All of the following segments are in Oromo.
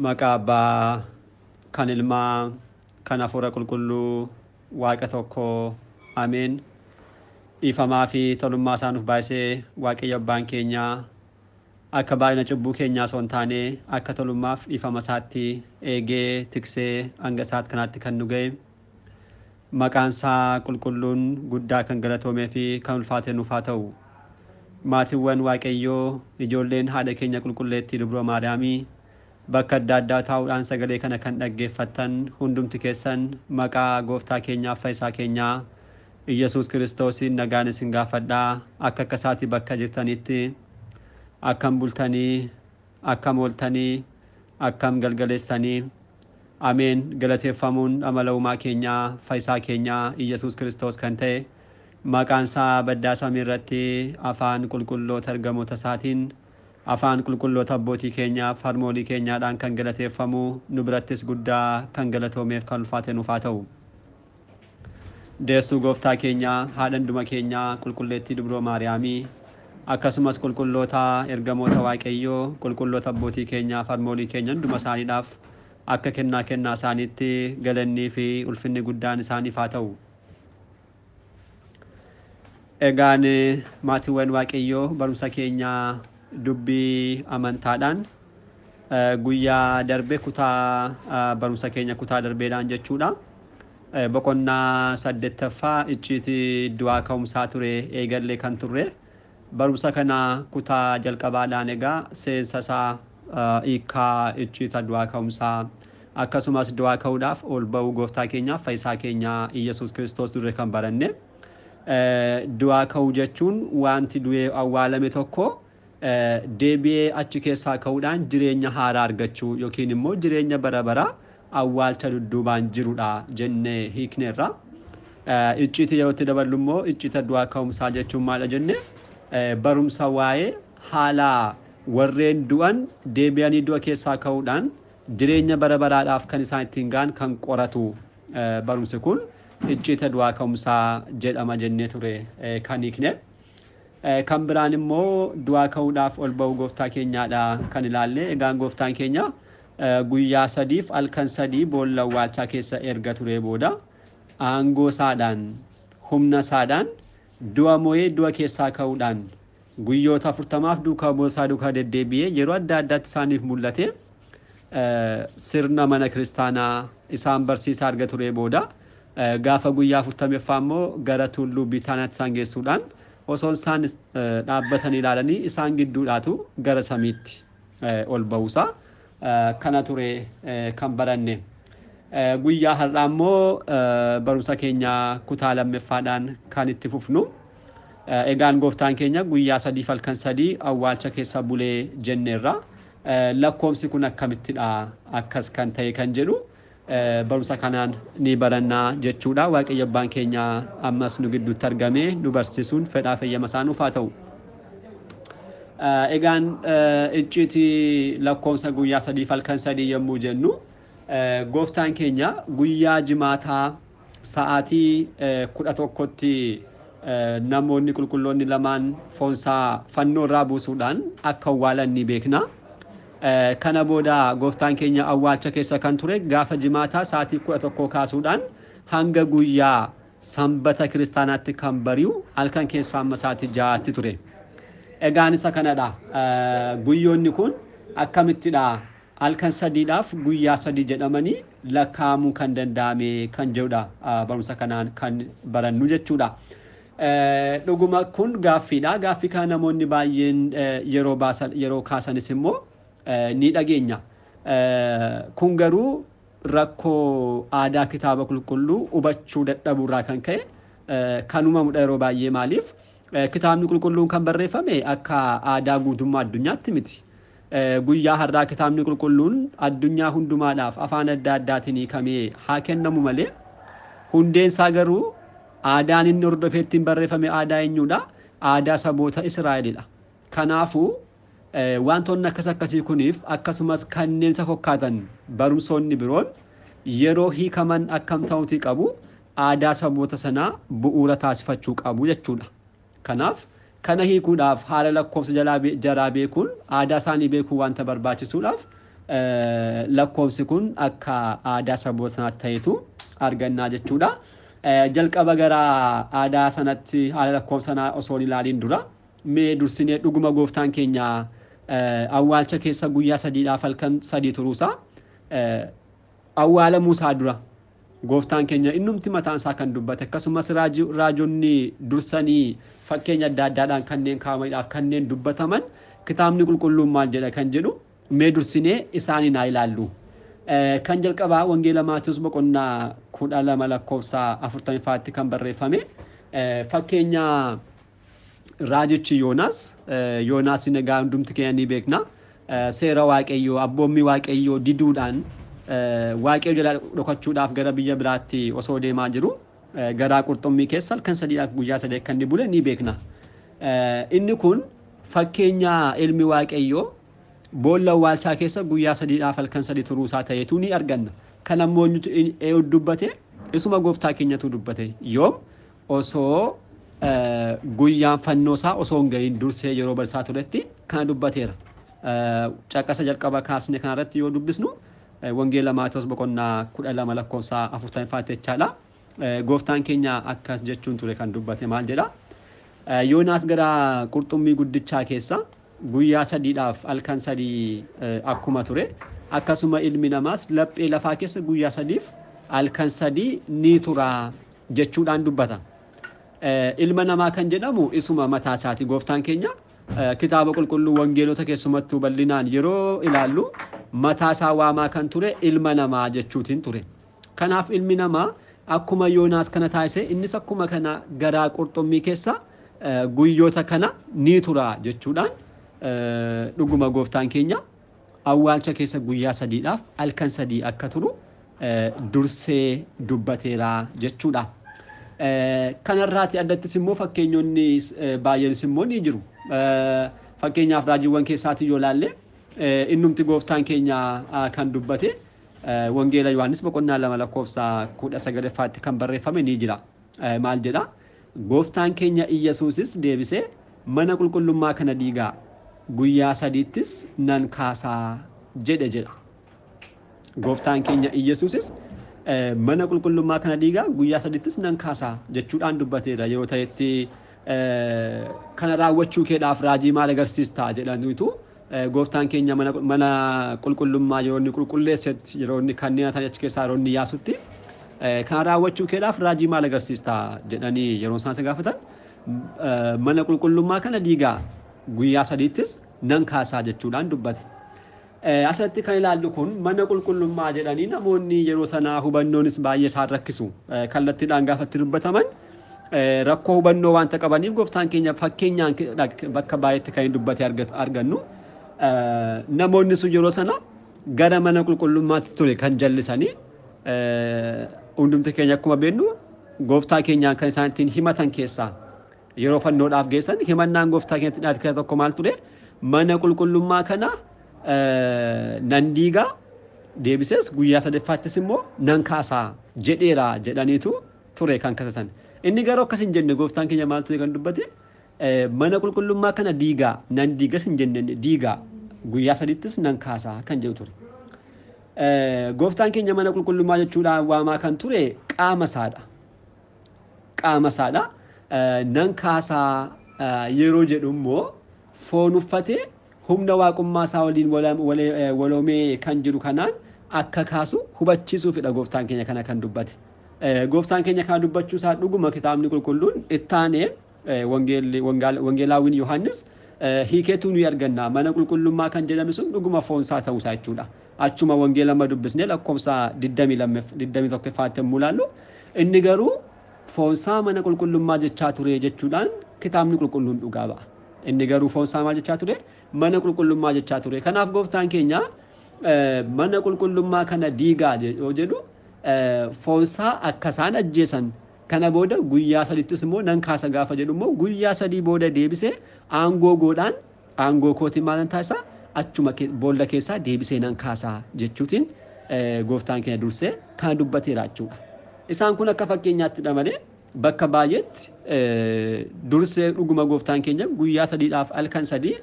Maqaa Abbaa kan Ilmaa kan Hafuura Qulqulluu Waaqa tokko Ameen. Dhiifamaa fi tolummaa isaa nuuf baay'isee Waaqayyo Abbaan keenya akka baay'ina cubbuu keenyaa osoo hin taane akka tolummaaf dhiifama isaatti eegee tiksee hanga isaatti kanaatti kan nu ga'e maqaan isaa qulqulluun guddaa kan galatoomee fi kan ulfaate nuuf haa ta'u. Maatiiwwan Waaqayyoo, ijoolleen haadha keenya qulqulleettii Dubroo Maariyaamii, bakka adda addaa taa'uudhaan sagalee kana kan dhaggeeffattan hundumti keessan maqaa gooftaa keenyaaf fayyisaa keenyaa Iyyasuus Kiristoosiin nagaan isin gaafadhaa. Akka akka isaatii bakka jirtanitti akkam bultanii, akkam ooltanii, akkam galgaleessitanii? Ameen. Galateeffamuun amala uumaa keenyaa fayyisaa keenyaa Iyyasuus Kiristoos kan ta'e maqaan isaa baddaa samii irratti afaan qulqulloota ergamoota isaatiin, afaan qulqulloota abbootii keenyaaf harmoolii keenyaadhaan kan galateeffamu, nu birattis guddaa kan galatoomeef kan ulfaate nuuf haa ta'u. Deessuu gooftaa keenyaa haadha hunduma keenyaa qulqulleettii Dubroo Maariyaamii, akkasumas qulqulloota ergamoota Waaqayyoo, qulqulloota abbootii keenyaaf harmoolii keenya hunduma isaaniidhaaf akka kennaa kennaa isaaniitti galannii fi ulfinni guddaan isaaniif haa ta'u. Egaan maatiiwwan Waaqayyoo, barumsa keenyaa dubbii amantaadhaan guyyaa darbe kutaa barumsa keenya kutaa darbeedhaan jechuudha. Boqonnaa 8ffaa icciitii du'aa ka'umsaa ture eegallee kan turre. Barumsa kana kutaa jalqabaadhaan egaa seensa isaa, hiikkaa icciita du'aa ka'umsaa, akkasumas du'aa ka'uudhaaf ol ba'uu gooftaa keenyaaf fayyisaa keenyaa Iyyasuus Kiristoos dure kan baranne. Du'aa ka'uu jechuun wanti du'ee awwaalame tokko deebi'ee achi keessaa ka'uudhaan jireenya haaraa argachuu yookiin immoo jireenya bara baraa awwaalcha dudduubaan jirudha jennee hiikneerra. Icciitii yerootti daballu immoo icciita du'aa ka'umsaa jechuun maal jenne, barumsa waa'ee haala warreen du'an deebi'anii du'a keessaa ka'uudhaan jireenya bara baraadhaaf kan isaan ittiin ga'an kan qoratu barumsi kun icciita du'aa ka'umsaa jedhama jennee ture kan hiikne. Kan biraan immoo du'aa ka'uudhaaf ol ba'uu gooftaa keenyaadha kan ilaalle. Egaan gooftaan keenya guyyaa 3f halkan 3 boolla awwaalchaa keessa erga ture booda aangoo isaadhaan, humna isaadhaan du'a mo'ee du'a keessaa ka'uudhaan guyyoota 40 duukaa bu'uusaa duukaa deddeebi'ee yeroo adda addaatti isaaniif mul'ate sirna mana kiristaanaa isaan barsiisaa erga ture booda gaafa guyyaa 40ffaa immoo gara tulluu Bitaanaatti isaan geessuudhaan osoo isaan dhaabbatanii ilaalanii isaan gidduudhaatu gara samiitti ol ba'uusaa kana ture kan baranne. Guyyaa har'aa immoo barumsa keenya kutaa lammaffaadhaan kan itti fufnu. Egaan gooftaan keenya guyyaa 3 halkan 3 awwaalcha keessa bulee jenneerra. Lakkoofsi kun akkamittidha akkas kan ta'e kan jedhu barumsa kanaan ni barannaa jechuudha. Waaqayyo abbaan keenya ammas nu gidduutti argamee nu barsiisuun fedhaa fayyama isaa nuuf haa ta'u. Egaan icciitii lakkoofsa guyyaa 3 halkan 3 yommuu jennu gooftaan keenya guyyaa jimaataa sa'aatii 11tti namoonni qulqulloonni lamaan foonsaa fannoo irraa buusuudhaan akka awwaalan ni beekna. Kana booda gooftaan keenya awwaalcha keessa kan ture gaafa jimaataa sa'aatii 11 kaasuudhaan hanga guyyaa sanbata kiristaanaatti kan bari'u halkan keessaa amma sa'aatii 6tti ture. Egaan isa kanadha. Guyyoonni kun akkamittidha halkan 3dhaaf guyyaa 3 jedhamanii lakkaa'amuu kan danda'ame kan jedhudha barumsa kanaan kan barannu jechuudha. Dhuguma kun gaaffiidha. Gaaffii kana namoonni baay'een yeroo baasan, yeroo kaasanis immoo ni dhageenya. Kun garuu rakkoo aadaa kitaaba qulqulluu hubachuu dadhabuurraa kan ka'e kan uumamudha yeroo baay'ee. Maaliif kitaabni qulqulluun kan barreeffame akka aadaa guutummaa addunyaatti miti. Guyyaa har'aa kitaabni qulqulluun addunyaa hundumaadhaaf afaan adda addaatiin hiikamee haa kennamu malee hundeen isaa garuu aadaan inni hordofee ittiin barreeffame aadaa eenyuudha? Aadaa saboota Israa'elidha. Kanaafuu wantoonni akkas akkasii kuniif akkasumas kanneen isa fakkaatan barumsoonni biroon yeroo hiikaman akkam ta'uutii qabu, aadaa saboota sanaa bu'uura taasifachuu qabu jechuudha. Kanaaf kana hiikuudhaaf haala lakkoofsa jaraa beekuun, aadaa isaanii beekuu wanta barbaachisuudhaaf Lakkoofsi kun akka aadaa saboota sanaatti ta'etu argannaa jechuudha. Jalqaba gara aadaa sanatti haala lakkoofsa sanaa osoo hin ilaaliin dura mee dursinee dhuguma gooftaan keenya awwaalcha keessa guyyaa sadiidhaaf halkan sadii turuusaa awwaalamuusaa dura gooftaan keenya innumti mataan isaa kan dubbate, akkasumas raajonni dursanii fakkeenya adda addaadhaan kanneen kaa'amaniidhaaf kanneen dubbataman kitaabni qulqulluun maal jedha kan jedhu mee dursinee isaaniin haa ilaallu. Kan jalqabaa Wangeela Maatiyus boqonnaa 12 lakkoofsa 45tti kan barreeffame fakkeenya raajichi Yoonaas. Yoonaas egaa hundumti keenya ni beekna. Seera Waaqayyoo, abboommii Waaqayyoo diduudhaan Waaqayyo jala dhokachuudhaaf gara biyya biraatti osoo deemaa jiru garaa qurxummii keessa halkan sadiidhaaf guyyaa sadii akka inni bule ni beekna. Inni kun fakkeenya ilmi Waaqayyoo boolla awwaalchaa keessa guyyaa sadiidhaaf halkan sadii turuusaa ta'etu ni arganna. Kan ammoo eenyu dubbate? Isuma gooftaa keenyatu dubbate. Yoom? Osoo guyyaan fannoo isaa osoo hin gahin dursee yeroo barsaa turetti kana dubbateera. Caqasa jalqaba kaasne kanarratti yoo dubbisnu Wangeela Maatewos boqonnaa 12 lakkoofsa 45 jechaadha. Gooftaan keenya akkas jechuun ture kan dubbate maal jedha? Yoonaas gara qurxummii guddichaa keessa guyyaa sadiidhaaf halkan sadii akkuma ture, akkasuma ilmi namaas laphee lafaa keessa guyyaa sadiif halkan sadii ni tura jechuudhaan dubbata. Ilma namaa kan jedhamu isuma mataa isaati gooftaan keenya. Kitaaba qulqulluu wangeelota keessumattuu bal'inaan yeroo ilaallu mataa isaa waamaa kan ture ilma namaa jechuutiin ture. Kanaaf ilmi namaa akkuma Yoonaas kana taasise innis akkuma kana garaa qurxummii keessa guyyoota kana ni tura jechuudhaan dhuguma gooftaan keenya awwaalcha keessa guyyaa sadiidhaaf halkan sadii akka turu dursee dubbateera jechuudha. Kanarraati addattis immoo fakkeenyonni baay'eenis immoo ni jiru. Fakkeenyaaf raajiiwwan keessaatii yoo ilaalle innumti gooftaan keenya kan dubbate Wangeela Yohaannis boqonnaa 2 lakkoofsa 19ffaatti kan barreeffame ni jira. Maal jedha? Gooftaan keenya Iyyasuusis deebisee mana qulqullummaa kana diigaa guyyaa sadiittis nan kaasaa jedhe jedha. Gooftaan keenya Iyyasuusis mana qulqullummaa kana diigaa guyyaa sadiittis nan kaasaa jechuudhaan dubbateera. Yeroo ta'etti kana raawwachuu keedhaaf raajii maal agarsiistaa jedhaniitu gooftaan keenya mana qulqullummaa yeroo inni qulqulleessetti, yeroo inni kanneen hatan achi keessaa yeroo inni yaasutti kana raawwachuu keedhaaf raajii maal agarsiistaa jedhanii yeroo isaan isa gaafatan mana qulqullummaa kana diigaa guyyaa sadiittis nan kaasaa jechuudhaan dubbate. Asirratti kan ilaallu kun mana qulqullummaa jedhanii namoonni yeroo sanaa hubannoonis baay'ee isaan rakkisu. Kallattiidhaan gaafatti dubbataman rakkoo hubannoo waanta qabaniif gooftaan keenya fakkeenyaan bakka baay'eetti kan dubbate argannu. Namoonni sun yeroo sana gara mana qulqullummaatti ture kan jallisanii hundumti keenya akkuma beeknu gooftaa keenyaan kan isaan ittiin himatan keessaa yeroo fannoodhaaf geessan himannaan gooftaa keenyatti dhiyaate keessaa tokko maal ture? Mana qulqullummaa kana nan diigaa deebisees guyyaa sadeffaattis immoo nan kaasaa jedheera jedhaniitu ture kan kasasan. Inni garuu akkas hin jenne. Gooftaan keenya maal ture kan dubbate? Mana qulqullummaa kana diigaa nan diigas hin jenne, diigaa guyyaa sadiittis nan kaasaa kan jedhu ture. Gooftaan keenya mana qulqullummaa jechuudhaan waamaa kan ture qaama isaadha. Qaama isaadha. Nan kaasaa yeroo jedhu immoo foon uffatee humna waaqummaa isaa waliin waloomee kan jiru kanaan akka kaasu hubachiisuufidha gooftaan keenya kana kan dubbate. Gooftaan keenya kana dubbachuu isaa dhuguma kitaabni qulqulluun ittaanee wangeelaawwiin Yohaannis hiikeetu nuyi arganna. Mana qulqullummaa kan jedhame sun dhuguma foon isaa ta'uusaa jechuudha. Achuma wangeela amma dubbisnee lakkoofsa 21ffaatti yommuu ilaallu inni garuu foon isaa mana qulqullummaa jechaa ture jechuudhaan kitaabni qulqulluun dhugaa ba'a. Inni garuu foon isaa maal jechaa ture? Mana qulqullummaa jechaa ture. Kanaaf gooftaan keenya mana qulqullummaa kana diigaa yoo jedhu foon isaa akka isaan ajjeesan kana booda guyyaa sadiittis immoo nan kaasa gaafa jedhu immoo guyyaa sadii booda deebisee aangoo goodhaan aangoo kootiin maalan taasisa achuma boolla keessaa deebisee nan kaasaa jechuutiin gooftaan keenya dursee kana dubbateera jechuudha. Isaan kun akka fakkeenyaattidha malee bakka baay'eetti dursee dhuguma gooftaan keenya guyyaa sadiidhaaf halkan sadii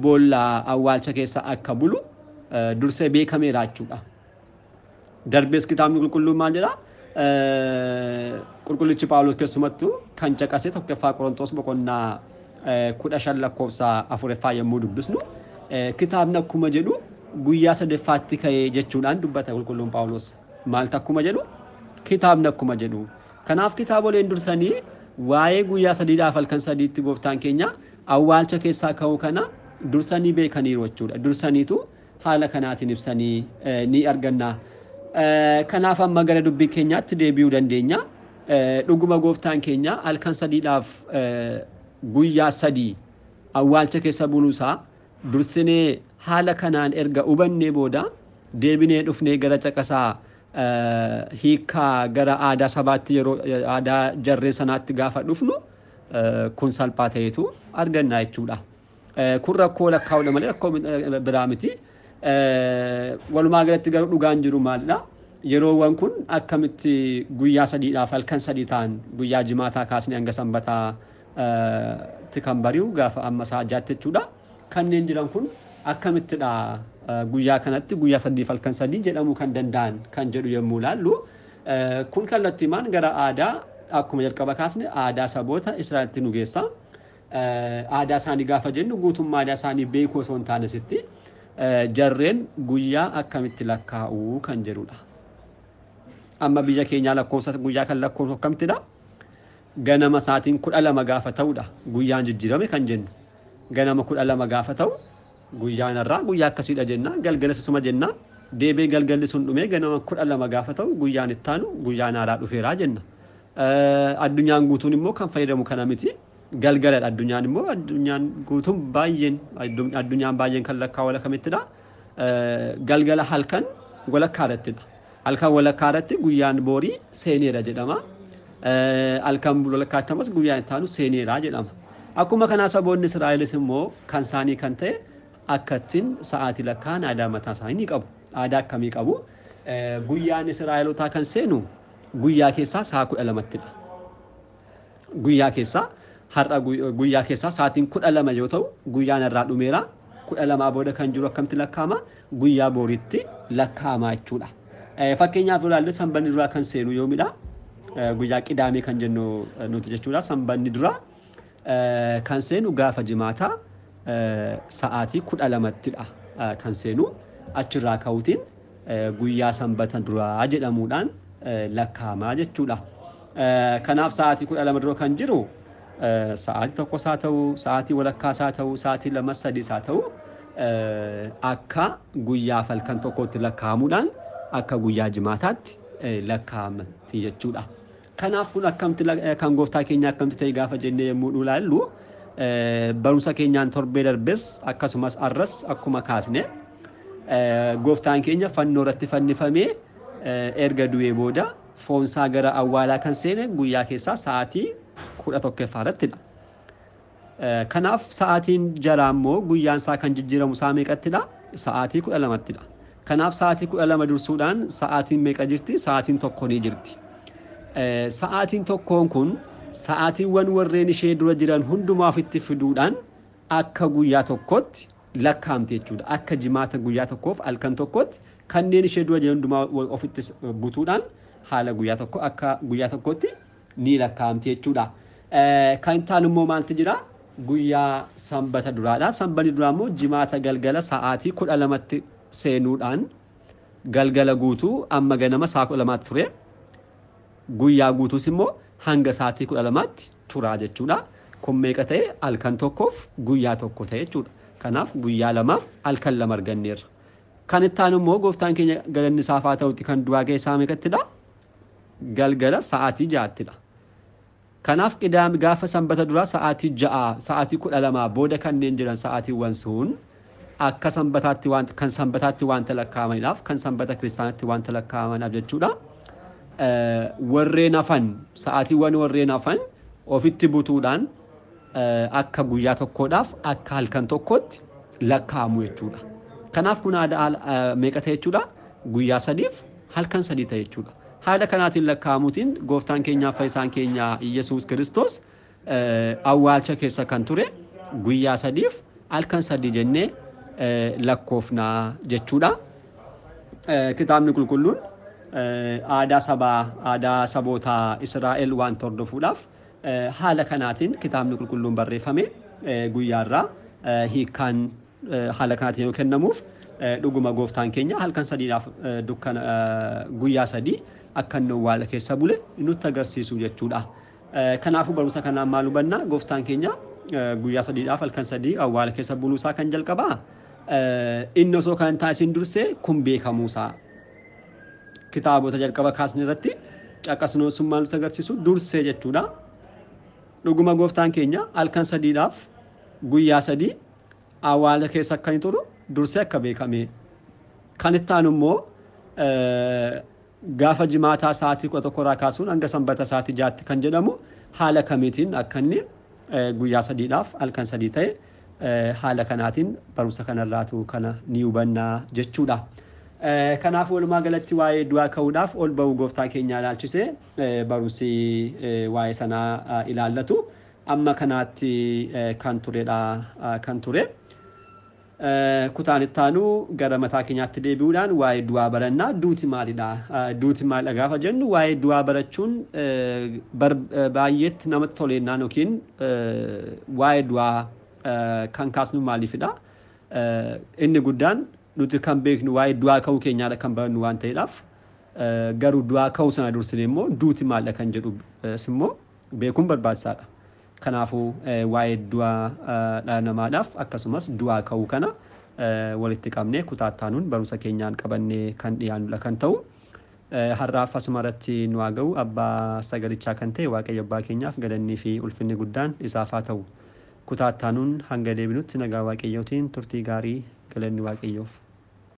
boolla awwaalcha keessa akka bulu Dursee beekameera jechuudha. Darbees kitaabni qulqulluun maal jedhaa? Qulqullichi Phaawulos keessumattuu kan caqase 1ffaa Qorontos boqonnaa 15 lakkoofsa 4ffaa yommuu dubbisnu kitaabni akkuma jedhu guyyaa 3ffaatti ka'ee jechuudhaan dubbata qulqulluun Phaawulos. Maaltu akkuma jedhu? Kitaabni akkuma jedhu. Kanaaf kitaaboleen dursanii waa'ee guyyaa 3dhaaf halkan 3tti gooftaan keenya awwaalcha keessaa ka'uu kana dursanii beekaniiru jechuudha. Dursaniitu haala kanaatiin ibsanii ni arganna. Kanaaf amma gara dubbii keenyaatti deebi'uu dandeenya. Dhuguma gooftaan keenya halkan 3dhaaf guyyaa 3 awwaalcha keessa buluusaa dursinee haala kanaan erga hubannee booda deebinee dhufnee gara caqasaa hiikaa gara aadaa sabaatti yeroo aadaa jarree sanaatti gaafa dhufnu kun salphaa ta'eetu arganna jechuudha. Kun rakkoo lakkaa'uudha malee rakkoo biraa miti. Walumaa galatti garuu dhugaan jiru maalidha? Yeroowwan kun akkamitti guyyaa 3dhaaf halkan 3 ta'an guyyaa jimaataa kaasnee hanga sanbataatti kan bari'u gaafa amma sa'a 6 jechuudha. Kanneen jiran kun akkamittidha guyyaa kanatti guyyaa 3 halkan 3 jedhamuu kan danda'an kan jedhu yommuu ilaallu kun kallattiimaan gara aadaa akkuma jalqaba kaasne aadaa saboota Israa'elitti nu geessa. Aadaa isaanii gaafa jennu guutummaa aadaa isaanii beekuu osoo hin taane sitti jarreen guyyaa akkamitti lakkaa'uu kan jedhudha. Amma biyya keenyaa lakkoofsa guyyaa kan lakkoofsu akkamittidha? Ganama sa'aatiin 12 gaafa ta'udha guyyaan jijjiirame kan jennu. Ganama 12 gaafa ta'u guyyaan irraa guyyaa akkasiidha jenna. Galgala suma jenna. Deebee galgalli sun dhumee ganama 12 gaafa ta'u guyyaan ittaanu guyyaan haaraa dhufeeraa jenna. Addunyaan guutuun immoo kan fayyadamu kana miti. Galgaladha addunyaan immoo addunyaan guutuun baay'een addunyaan baay'een kan lakkaa'u akkamittidha? Galgala halkan walakkaa irrattidha. Halkan walakkaa irratti guyyaan boorii seeneera jedhama. Halkan walakkaatti ammas guyyaan ittaanu seeneera jedhama. Akkuma kanaa saboonni Israa'elis immoo kan isaanii kan ta'e akkattiin sa'aatii lakkaa'an aadaa mataa isaanii ni qabu. Aadaa akkamii qabu? Guyyaan Israa'elotaa kan seenu guyyaa keessaa sa'a 12ttidha. Guyyaa keessaa har'a guyyaa keessaa sa'aatiin 12 yoo ta'u guyyaan irraa dhumeera. 12 booda kan jiru akkamitti lakkaa'ama? Guyyaa booriitti lakkaa'ama jechuudha. Fakkeenyaaf yoo ilaalle sanbanni duraa kan seenu yoomidha? Guyyaa qidaamee kan jennu nuti jechuudha. Sanbanni duraa kan seenu gaafa jimaataa sa'aatii 12ttidha kan seenu. Achirraa ka'uutiin guyyaa sanbata duraa jedhamuudhaan lakkaa'ama jechuudha. Kanaaf sa'aatii 12 dura kan jiru sa'aatii 1 haa ta'u, sa'aatii walakkaa haa ta'u, sa'aatii 2 3 haa ta'u akka guyyaa halkan tokkotti lakkaa'amuudhaan akka guyyaa jimaataatti lakkaa'amti jechuudha. Kanaaf kun akkamitti kan gooftaa keenya akkamitti ta'e gaafa jennee yommuu ilaallu barumsa keenyaan torbee darbes akkasumas arras akkuma kaasne gooftaan keenya fannoo irratti fannifamee erga du'ee booda foonsaa gara awwaalaa kan seene guyyaa keessaa sa'aatii 11 irrattidha. Kanaaf sa'aatiin jaraa immoo guyyaan isaa kan jijjiiramu isaa meeqattidha? Sa'aatii 12ttidha. Kanaaf sa'aatii 12 dursuudhaan sa'aatiin meeqa jirti? Sa'aatiin 1 ni jirti. Sa'aatiin 1 kun sa'aatiiwwan warreen ishee dura jiran hundumaa ofitti fiduudhaan akka guyyaa tokkotti lakkaa'amti jechuudha. Akka jimaata guyyaa tokkoof halkan tokkotti kanneen ishee dura jiran hundumaa ofitti butuudhaan haala guyyaa tokko akka guyyaa tokkotti ni lakkaa'amti jechuudha. Kan ta'an immoo maaltu jira? Guyyaa sanbata duraadha. Sanbanni duraa immoo jimaata galgala sa'aatii 12tti seenuudhaan galgala guutuu amma ganama sa'a 12tti ture. Guyyaa guutuus immoo hanga sa'aatii 12tti turaa jechuudha. Kun meeqa ta'e? Halkan tokkoof guyyaa tokko ta'e jechuudha. Kanaaf guyyaa 2f halkan 2 arganneerra. Kan itti aanu immoo gooftaan keenya galanni isaaf haa ta'utti kan du'aa keessaa meeqattidha? Galgala sa'aatii 6ttidha. Kanaaf qidaami gaafa sanbata duraa sa'aatii 6 sa'aatii 12 booda kanneen jiran sa'aatiiwwan sun akka sanbataatti waan kan sanbataatti waanta lakkaa'amaniidhaaf kan sanbata kiristaanaatti waanta lakkaa'amaniidhaaf jechuudha. Warreen hafan sa'aatiiwwan warreen hafan ofitti butuudhaan akka guyyaa tokkodhaaf akka halkan tokkotti lakkaa'amu jechuudha. Kanaaf kun aadaa meeqa ta'e jechuudha? Guyyaa 3f halkan 3 ta'e jechuudha. Haala kanaatiin lakkaa'amuutiin gooftaan keenyaaf fayyisaan keenya Iyyasuus Kiristoos awwaalcha keessa kan ture guyyaa 3f halkan 3 jennee lakkoofnaa jechuudha. Kitaabni qulqulluun aadaa sabaa, aadaa saboota Israa'el waan hordofuudhaaf haala kanaatiin kitaabni qulqulluun barreeffame guyyaarraa hiikkaan haala kanaatiin yoo kennamuuf dhuguma gooftaan keenya halkan sadiidhaaf dukkana guyyaa sadii akka inni awwaala keessa bule nutti agarsiisu jechuudha. Kanaafuu barumsa kanaan maal hubanna? Gooftaan keenya guyyaa sadiidhaaf halkan sadii awwaala keessa buluusaa kan jalqabaa inni osoo kan taasisin dursee kun beekamuusaa kitaabota jalqaba kaasne irratti caqasnoon sun maal nutti agarsiisu dursee jechuudha. Dhuguma gooftaan keenya halkan sadiidhaaf guyyaa sadii awwaala keessa akka inni turu dursee akka beekame. Kan itti aanu immoo gaafa jimaataa sa'aatii 11 irraa kaasuun hanga sanbata sa'aatii 6tti kan jedhamu haala kamiitiin akka inni guyyaa sadiidhaaf halkan sadii ta'e haala kanaatiin barumsa kanarraatu kana ni hubannaa jechuudha. Kanaaf walumaa galatti waa'ee du'aa ka'uudhaaf ol ba'uu gooftaa keenyaa ilaalchisee barumsi waa'ee sanaa ilaallatu amma kanaatti kan turedha kan ture. Kutaan itti aanu gara mataa keenyaatti deebi'uudhaan waa'ee du'aa barannaa. Duuti maalidha? Duuti maalidha gaafa jennu waa'ee du'aa barachuun baay'eetti namatti toleennaan yookiin waa'ee du'aa kan kaasnu maaliifidha? Inni guddaan nuti kan beeknu waa'ee du'aa ka'uu keenyaadha kan barannu waan ta'eedhaaf garuu du'aa ka'uu sana dursinee immoo duuti maalidha kan jedhu immoo beekuun barbaachisaadha. Kanaafuu waa'ee du'aa dhala namaadhaaf akkasumas du'aa ka'uu kana walitti qabnee kutaa itti aanuun barumsa keenyaan qabannee kan dhiyaannudha kan ta'u. Har'aaf asuma irratti nu haa ga'u. Abbaa sagalichaa kan ta'e Waaqayyo abbaa keenyaaf galannii fi ulfinni guddaan isaaf haa ta'u. Kutaa itti aanuun hanga deebinutti nagaa Waaqayyootiin turtii gaarii, galanni Waaqayyoof.